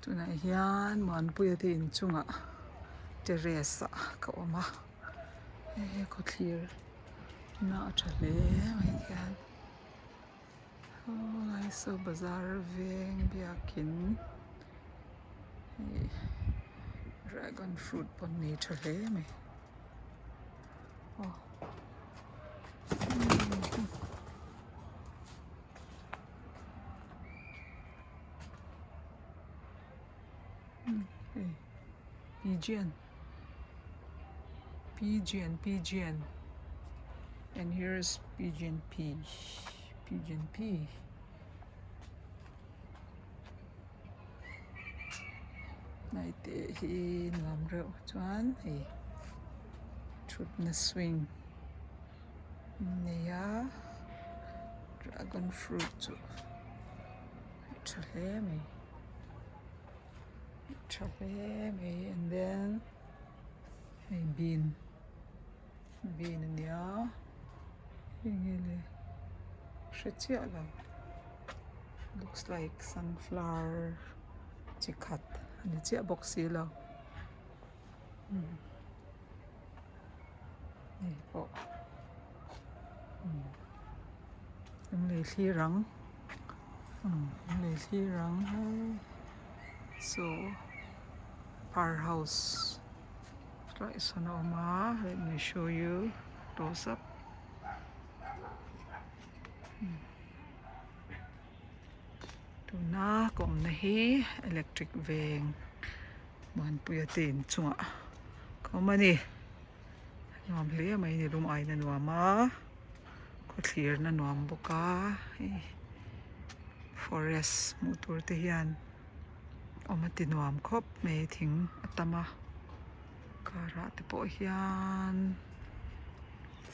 Tunah hian Muanpuia te inchungah terrace ah ka awm a hei khawthlir na a tha hle mai hian aw saw bazar veng biakin hei dragon fruit pawh an nei tha hle mai aw. Hei pigeon pigeon pigeon and here is pigeon pea pigeon pea nai te hi nuam reuh chuan hei thutna swing nei a dragon fruit chu a tha hle mai a tha hle mai and then hei bean bean a nia heng hi le hre chiah lo looks like sunflower chi khat a ni chiah bawk si lo. Hei pawh an lei thlir ang an lei thlir ang hei saw par house tlai sawn a awm a let me show you close up tuna ka awmna hi electric veng. Muanpuia te inchungah ka awm a ni nuam hle mai ni lum aina nuam a khawthlirna nuam bawk a hei forest hmuh tur te hian awm a ti nuam khawp mai thing a tam a karah te pawh hian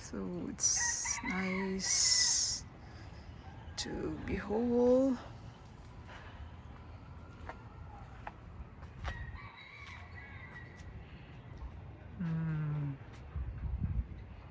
so it's nice to behold.